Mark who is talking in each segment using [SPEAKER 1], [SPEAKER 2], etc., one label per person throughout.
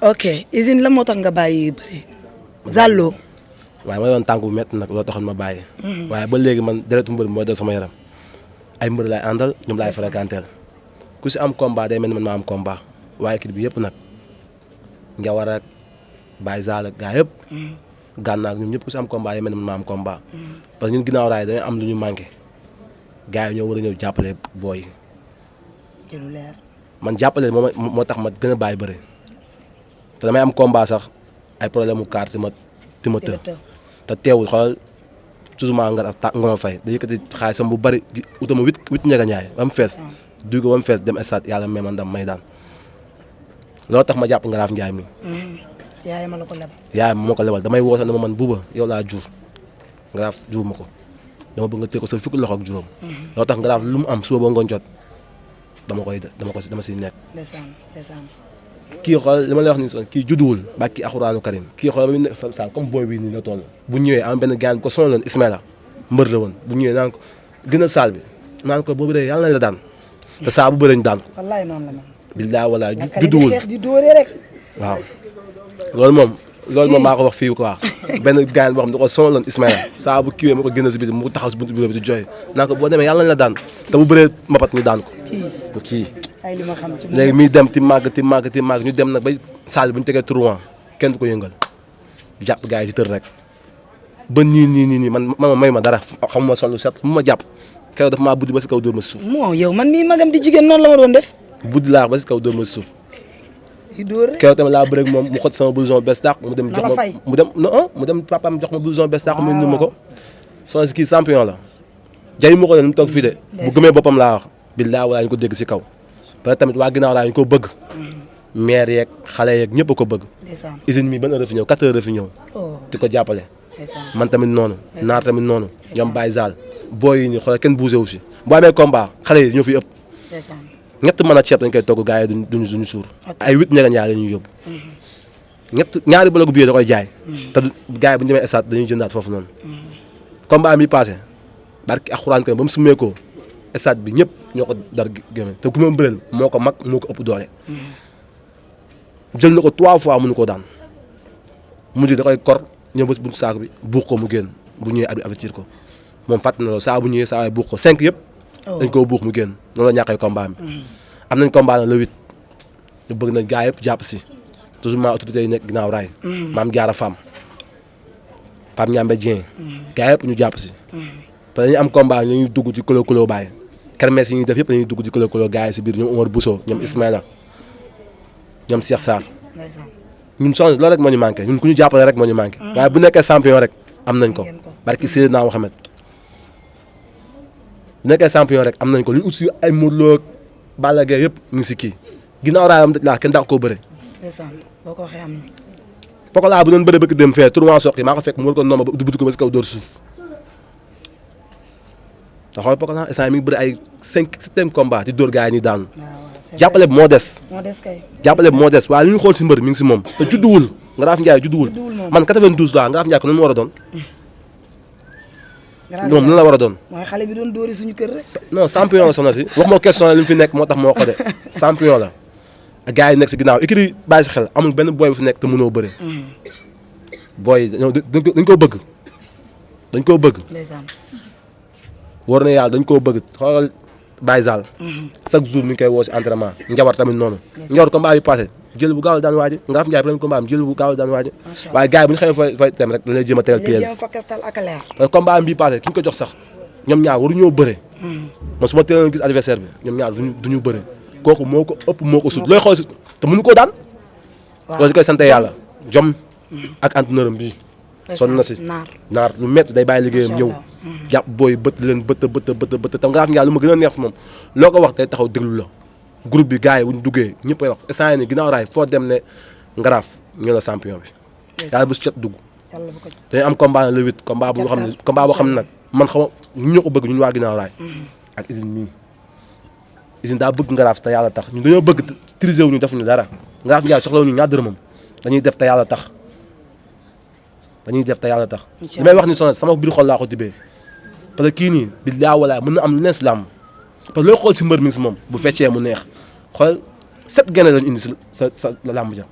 [SPEAKER 1] ok usine la moo tax nga bàyyi bëri. Zallo.
[SPEAKER 2] waaye ma yoon tànk bu métti nag loo taxoon ma bàyyi. waaye ba léegi man deretu mbër mooy dal sama yaram ay mbër laay àndal ñoom laay fréquenté ku si am combat day mel ni man maa am combat waaye kii bi yëpp nag nga war a bàyyi zaal ak gaa yëpp. gànnaar ñoom ñëpp ku si am combat day mel ni man maa am combat. parce que ñun ginnaaw raay dañuy am lu ñu manqué gaa yi ñoo war a ñëw jàppale booy yi.
[SPEAKER 1] ci lu leer.
[SPEAKER 2] man jàppale moo tax ma gën a bàyyi bëri te damay am combat sax ay problème mu carte ma të te teewul xoolal toujours nga ma fay da yëkkati xaalisam bu bëri utama huit njëga ñaay ba mu fees duy ko ba mu fees dem stade yàlla may ma ndam may daan loolu tax ma jàpp Ngaraaf Njaay mi
[SPEAKER 1] yaay ma la ko lebal.
[SPEAKER 2] yaay ma ko lebal damay woo sax ne ma man buuba yow laa jur Ngaraaf jur ma ko dama bëgg nga teg ko sa fukki loxo ak juróom loolu tax Ngaraaf lu mu am suba ba ngoon jot dama siy nekk.
[SPEAKER 1] ndeysaan.
[SPEAKER 2] kii xool li ma lay wax nii son kii judduwul bàkki Alxuraanu Karim kii xool ba mu nekk sa comme booy bii nii la toll bu ñëwee am benn gaan ko sonaloon Ismaïla mbër la woon bu ñëwee naan ko gënal saal bi naan ko boobu de yàlla nañ la daan te saa bu bëree ñu daan ko.
[SPEAKER 1] wallaay noonu la mel.
[SPEAKER 2] billaay wallaay judduwul
[SPEAKER 1] di dóoree rek.
[SPEAKER 2] waaw loolu moom maa ko wax fii quoi benn gaan boo xam ne da ko sonaloon Ismaïla saa bu kiiwee ma ko gënal si biir mu taxaw si buntu bi di jooy naan ko boo demee yàlla nañ la daan te bu bëree mbapat ñu daan ko. kii
[SPEAKER 1] ay li ma xam ci
[SPEAKER 2] léegi miy dem ti màgg ñu dem nag ba saal bi bu ñu tegee 3 ans kenn du ko yëngal jàpp gars yi ci tër rek ba nii man may ma dara xamuma solu set mu ma jàpp keroog dafa maa buddi ba si kaw dóor ma si suuf.
[SPEAKER 1] moo yow man mii magam di jigéen noonu la ma doon def.
[SPEAKER 2] buddi laa ba si kaw dóor ma si suuf.
[SPEAKER 1] dóor
[SPEAKER 2] keroog tamit laa bëre ak moom mu xot sama blouson bees tàq mu dem jox ma mu dem papaam jox ma blouson bees tàq mu indi ma ko. soxna si kii champion la jaay ma ko leen mu toog fii de bu gëmee boppam laa wax billaa wala ñu ko dégg si kaw parce que tamit waa ginnaaw laa ñu ko bëgg maire yeeg xale yeeg ñëpp a ko bëgg usine mi ban heure fi ñëw 4 heures fi ñëw di ko jàppale man tamit noonu naar tamit noonu ñoom Baye Zal booy yi ñu xoolal kenn bougé wu si boo amee combat xale yi ñoo fi ëpp ñett mën a ceeb dañ koy togg gars yi duñu suur ay 8 njëga ñaar la ñuy yóbbu ñaari bologu billet da koy jaay te gars yi bu ñu demee stade dañuy jëndaat foofu noonu combat mi passé barki Alxuraan ba mu summeekoo stade bi ñëpp ñoo ko dar gémme te ku ma bëreel moo ko mag moo ko ëpp doole jël na ko 3 fois mënu koo daan mujj da koy kor ñëw bés buntu saako bi buux ko mu génn bu ñëwee at bi avertir ko moom fàtt na loolu saa bu ñëwee saa waay buux ko 5 yëpp dañ koo buux mu génn noonu la ñàkkee combat mi am nañ combat na le 8 ñu bëgg nañ gaa yëpp jàpp si toujours maa autorité yi nekk ginnaaw raay maam jaara femme Pape Ñambe Dieng gaa yëpp ñu jàpp si parce que dañuy am combat ñu ñuy dugg ci kolo bàyyi kermesse yi ñuy def yëpp dañuy dugg ci kolo gars yi si biir ñoom Omar Bousso ñoom Ismaïla ñoom Cheikh Sarr ñun soxna loolu rek moo ñu manqué ñun ku ñu jàppale rek moo ñu manqué waaye bu nekkee champion rek am nañ ko barki Seydina Mohamed bu nekkee champion rek am nañ ko lu ñu ut si ay Modou Lo Balla Gaye yëpp ñu ngi si kii ginnaaw raayam laa kenn daa koo bëre
[SPEAKER 1] boo ko waxee am na
[SPEAKER 2] Pokola bu doon bëre bëgg dem fee tournoi soq yi maa ko fekk mu war ko nomba ba buddi ko ba si kaw dóor suuf te xool Pokola instant mi ngi bëri ay 7e combat di dóor gars yi ñuy daanu jàppale bi moo des jàppale bi moo des waaye li ñu xool si mbër mi ngi si moom te judduwul Ngaraaf Njaay judduwul man 92 laa Ngaraaf Njaay ko nu mu war a doon moom nan la war a doon
[SPEAKER 1] mooy xale bi doon dóori suñu kër rek
[SPEAKER 2] non champion la soxna si wax moo question li mu fi nekk moo tax moo ko de champion la gars yi nekk si ginnaaw écrit bàyyi si xel amul benn booy bu fi nekk te mënoo bëre booy dañ koo bëgg dañ koo bëgg war na yàlla dañ koo bëgg xoolal Baye Zal chaque jour mi ngi koy woo si entraînement njabar tamit noonu njawar combat bi passé jël bu gaaw daan waaji Ngaraaf Njaay premier combat am jël bu gaaw daan waaji waaye gars yi bu ñu xamee fay dem rek dañ lay jéem a tegal piège parce que combat bi passé ki ñu ko jox sax ñoom ñaar waruñoo bëre man su ma teeloon gis adversaire bi ñoom ñaar duñu bëre kooku moo ko ëpp moo ko sut looy xool si te mënu koo daan loolu di koy sante yàlla jom ak entraîneur am bii sonn na si naar lu métti day bàyyi liggéeyam ñëw jàpp booy bët leen bët tam Ngaraaf Njaay lu ma gën a neex si moom loo ko wax day taxaw déglu la groupe bi gars yi wuñ duggee ñëpp ay wax instant yii nii ginnaaw raay foo dem ne Ngaraaf ñu la champion bi yàlla bu si cat dugg dañuy am combat le 8 combat boo xam ne nag man xama ñu ñoo ko bëgg ñun waa ginnaaw raay ak usine mii usine daa bëgg Ngaraaf te yàlla tax ñun dañoo bëgg trisé wu ñu def ñu dara Ngaraaf Njaay soxla wu ñu ñaar dërëmam dañuy def te yàlla tax li may wax ni soxna sama biir xol laa ko tibbee parce que kii nii billaahi wallaahi mën na am lu nees làmb parce que looy xool si mbër mi ngi si moom bu feccee mu neex xool 7 gene lañu indi sa làmb ja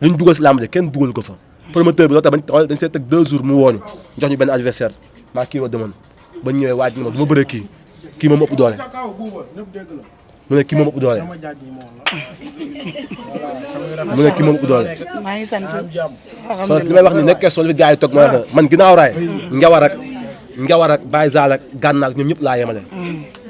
[SPEAKER 2] li ñu dugal si làmb ji kenn dugal ko fa. promoteur bi loolu tamit dañ see teg 2 jours mu wooñu jox ñu benn adversaire maa kii wa demoon ba ñu ñëwee waaj na ma du ma bëree kii moom ëpp doole mu ne kii moom ëpp doole mu ne kii moom ëpp doole.
[SPEAKER 1] maa ngi sant.
[SPEAKER 2] soo li may wax ni nekk question li fi gars yi toog man ginnaaw raay Ngawar ak Baye Zal ak Gànnaar ñoom ñëpp laa yemale.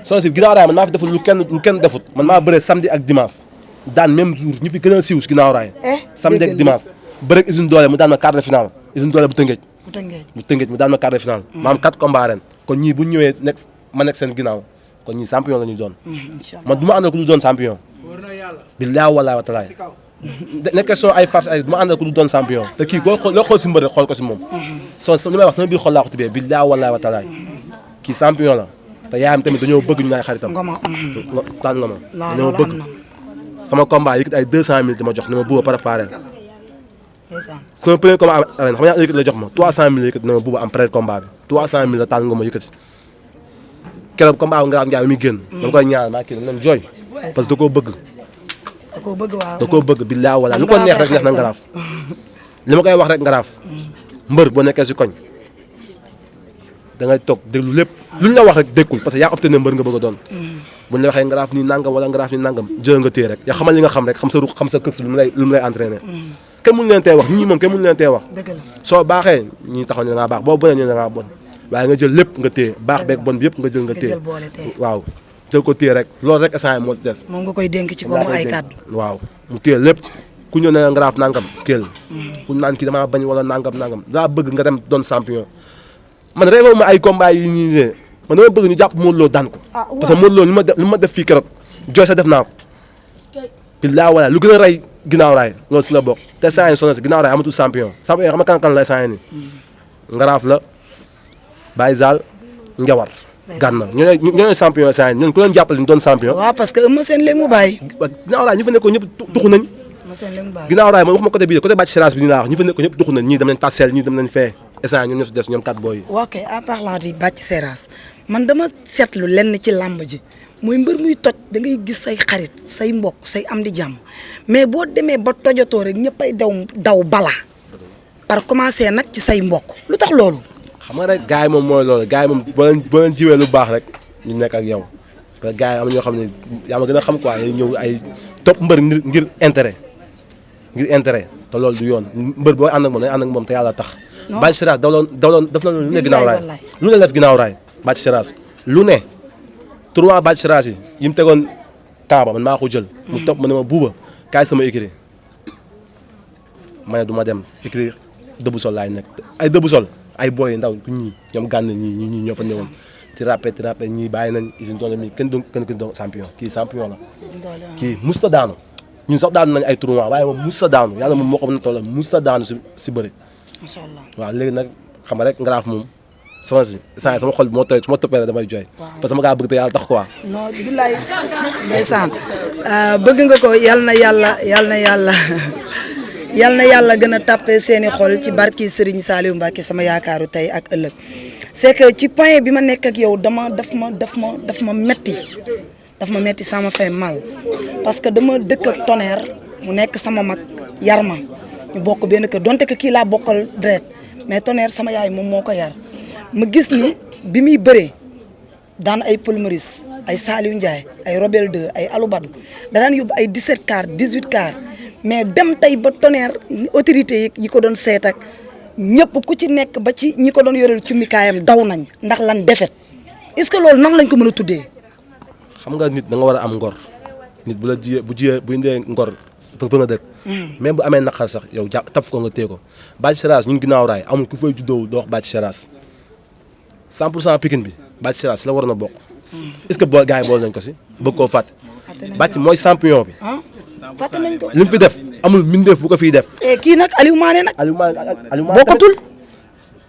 [SPEAKER 2] soo si ginnaaw raay man maa fi deful lu kenn defut man maa bëree samedi ak dimanche daan même jour ñu fi gën a siiw si ginnaaw raay. samedi ak dimanche bëre ak usine doole mu daan ma quart de finale usine doole bu Tëngéej mu daan ma quart de finale. ma am 4 combats ren kon ñii bu ñu ñëwee nekk ma nekk seen ginnaaw kon ñii champion la ñuy doon. man du ma àndal ku du doon champion. billaahi wallaahi wa taalaay nekk question ay farce ay du ma àndal ku du doon champion te kii loo xool si mbër rek xool ko si moom. soo li may wax sama biir xol laa ko tibbee billaahi wallaahi wa taalaay kii champion la te yaayam tamit dañoo bëgg ñu ay xaritam. tànn nga ma dañoo bëgg sama combat yëkkati ay 200000 di ma jox ni ma buuba préparé sama premier combat arène xam nga yëkkati la jox ma 300000 yëkkati na ma buuba am pré combat bi 300000 la tànn nga ma yëkkati keroog combat bu Ngaraaf Ndiaye bi muy génn dama koy ñaan maa kii dama jooy parce que da koo bëgg da koo bëgg billaahi wala lu ko neex rek neex na Ngaraaf li ma koy wax rek Ngaraaf mbër boo nekkee si koñ da ngay toog déglu lépp lu ñu la wax rek dékkul parce que yaa opté ne mbër nga bëgg a doon buñ la waxee Ngaraaf nii nangam wala Ngaraaf nii nangam jël nga téye rek yaa xamal li nga xam rek xam sa ruq xam sa kër si lu mu lay entraîné kenn mënu leen tee wax nit ñi moom kenn mënu leen tee wax soo baaxee ñi taxaw ne da ngaa baax boo bonee ñu da ngaa bon waaye nga jël lépp nga téye baax beeg bon bi yëpp nga jël nga téye waaw jël ko téye rek loolu rek instant moo si des
[SPEAKER 1] moom nga koy dénk ci ko mu ay kàddu
[SPEAKER 2] waaw mu téye lépp ku ñëw ne Ngaraaf nangam kéel ku naan kii damaa bañ wala nangam daa bëgg nga dem doon champion man réew ma ay combat yi ñuy ne man dama bëgg ñu jàpp Modou Lo daan ko parce que Modou Lo li ma def fii keroog jooy sa def naa ko billaahi wala lu gën a rey ginnaaw raay loolu si la bokk te saa yi sonn si ginnaaw raay amatul champion xam nga kan lay saa yi nii Ngaraaf la Baye Zal Ngawar Gànnaar ñooñu champion saa yi ñooñu ku leen jàppale ñu doon champion.
[SPEAKER 1] waaw parce que Eumeu Sène léegi mu bàyyi.
[SPEAKER 2] ginnaaw raay ñu fa nekkoon ñëpp tuxu nañ. ginnaaw raay man waxuma côté bii côté bàcc séerase bi ñu laa wax ñu fa nekkoon ñëpp tuxu nañ ñii dem nañ parcelle ñii dem nañ fee instant ñoom ñoo si des ñoom 4 boy yi.
[SPEAKER 1] ok en parlant di bàcc séerase man dama seetlu lenn ci làmb ji muy mbër muy toj da ngay gis say xarit say mbokk say am di jàmm mais boo demee ba tojatoo rek ñëppay daw bala par commencer nag ci say mbokk lu tax loolu.
[SPEAKER 2] xam nga rek gars yi moom mooy loolu gars yi moom boo leen jiwee lu baax rek ñu nekk ak yow parce que gars yi am na ñoo xam ne yaa ma gën a xam quoi ay ñëw ay topp mbër ngir intérêt te loolu du yoon mbër boo ànd ak moom dañuy ànd ak moom te yàlla tax. non Bathie Seras def na lu ne ginnaaw raay lu ne def ginnaaw raay Bathie Seras lu ne 3 Bathie Seras yi mu tegoon Kaaba man maa ko jël. mu topp ma ne ma buuba kaay sama écrit ma ne du ma dem écrit dëbbu sol laay nekk ay dëbbu sol. ay boy ndaw ñii ñoom gànn ñii ñoo fa ñëwoon ci rappé ñii bàyyi nañ usine doole mi kenn doon champion kii champion la kii musta daanu ñun sax daanu nañ ay tournoi waaye moom musta daanu yàlla moom moo ko na toll musta daanu si bëri
[SPEAKER 1] macha allah
[SPEAKER 2] waaw léegi nag xam nga rek Ngaraaf moom sama xol bi moo tooy su ma toppee rek damay jooy parce que ma kaa bëgg te yàlla tax quoi
[SPEAKER 1] non bilaay ndeysaan bëgg nga ko yal na yàlla gën a tàppee seeni xol ci barki Serigne Saliou Mbacké sama yaakaaru tey ak ëllëg c'est que ci point bi ma nekk ak yow daf ma metti ça m'a fait mal parce que dama dëkk ak Tonnerre mu nekk sama mag yar ma ñu bokk benn kër donte que kii laa bokkal deret mais Tonnerre sama yaay moom moo ko yar ma gis ni bi muy bëree daan ay Paul Maurice ay Saliou Ndiaye ay Robel 2 ay Aloubadou da daan yóbbu ay 17 car 18 car mais dem tey ba Tonnerre autorité yi ko doon seet ak ñëpp ku ci nekk ba ci ñi ko doon yoreel cummikaayam daw nañ ndax lan defet est-ce que loolu nan lañ ko mën a tuddee.
[SPEAKER 2] xam nga nit da nga war a am ngor nit bu indee ngor fa nga dëkk. même bu amee naqar sax yow taf ko nga téye ko Bathie Seras ñun ginnaaw raay amul ku fay juddoo doo wax Bathie Seras 100% Pikine bi Bathie Seras la war na bokk. est-ce que gars yi boole nañ ko si bëgg koo fàtte. Bathie mooy champion bi.
[SPEAKER 1] fàtte nañ ko
[SPEAKER 2] li mu fi def amul mbindeef bu ko fiy def.
[SPEAKER 1] kii nag Aliou Mané nag.
[SPEAKER 2] Aliou Mané
[SPEAKER 1] bokkatul.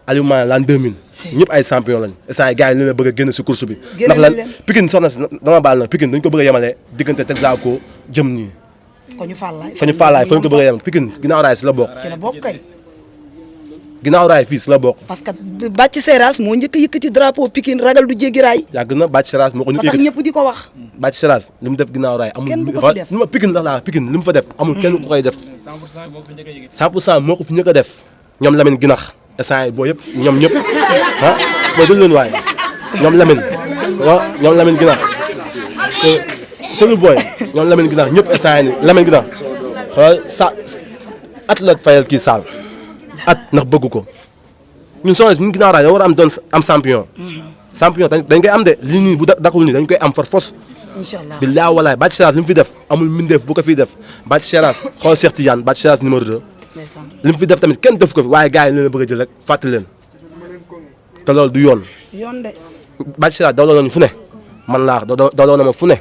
[SPEAKER 2] Aliou Mané l'an 2000. ñëpp ay champion lañ. instant gars yi ñu leen bëgg a génn si course bi. ndax lan Pikine soxna si dama baal na Pikine dañ ko bëgg a yemale diggante Texaco jëm nii.
[SPEAKER 1] ko ñu Fallaye
[SPEAKER 2] fa ñu ko bëgg a yemale Pikine ginnaaw raay si la bokk.
[SPEAKER 1] ci la bokk kay.
[SPEAKER 2] ginnaaw raay fii si la bokk.
[SPEAKER 1] parce que Bathie Seras moo njëkk a yëkkati drapeau Pikine ragal du jéggi raay.
[SPEAKER 2] yàgg na Bathie Seras moo ko ñu.
[SPEAKER 1] ba tax ñëpp di ko wax.
[SPEAKER 2] Bathie Seras li mu def ginnaaw raay amul.
[SPEAKER 1] kenn du ko fi def
[SPEAKER 2] xool Pikine la laa Pikine li mu fa def. amul kenn ku koy def. 100% moo ko fi njëkk a def. ñoom Lamine Ginax instant yi boo yëpp ñoom ñëpp ah boo déglu leen waaye ñoom Lamine waaw ñoom Lamine Ginax tëlu booy ñoom Lamine Ginax ñëpp instant yi Lamine Ginax xoolal sa at la fayal kii Saal at ndax bëgg ko ñun soxna si ñun ginnaaw raay da war a am champion. champion dañ koy am de lii nii bu dakul nii dañ koy am par force.
[SPEAKER 1] incha allah
[SPEAKER 2] billaahi walaay Bathie Seras li mu fi def amul mbindeef bu ko fiy def Bathie Seras xool Cheikh Tidiane Bathie Seras numéro 2. li mu fi def tamit kenn def ko fi waaye gars yi leen bëgg a jël rek fàttali leen te loolu du yoon.
[SPEAKER 1] yoon de.
[SPEAKER 2] Bathie Seras dawloo nañu fu ne man laa dawloo na ma fu ne.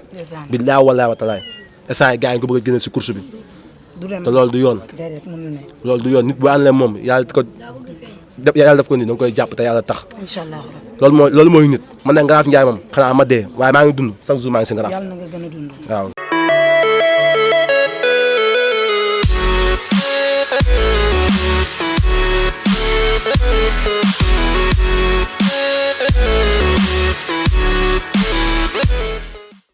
[SPEAKER 2] billaahi walaay wa talaay instant yi gars yi nga ko bëgg a génne si course bi. te loolu du yoon. loolu du yoon nit bu ànd moom yàlla def ko nii da nga koy jàpp te yàlla tax.
[SPEAKER 1] incha allah
[SPEAKER 2] loolu mooy nit man nag Ngaraaf Ndiaye moom xanaa ma dee waaye maa ngi dund chaque jour maa ngi si Ngaraaf.
[SPEAKER 1] yàlla na nga gën a dund.
[SPEAKER 2] waaw.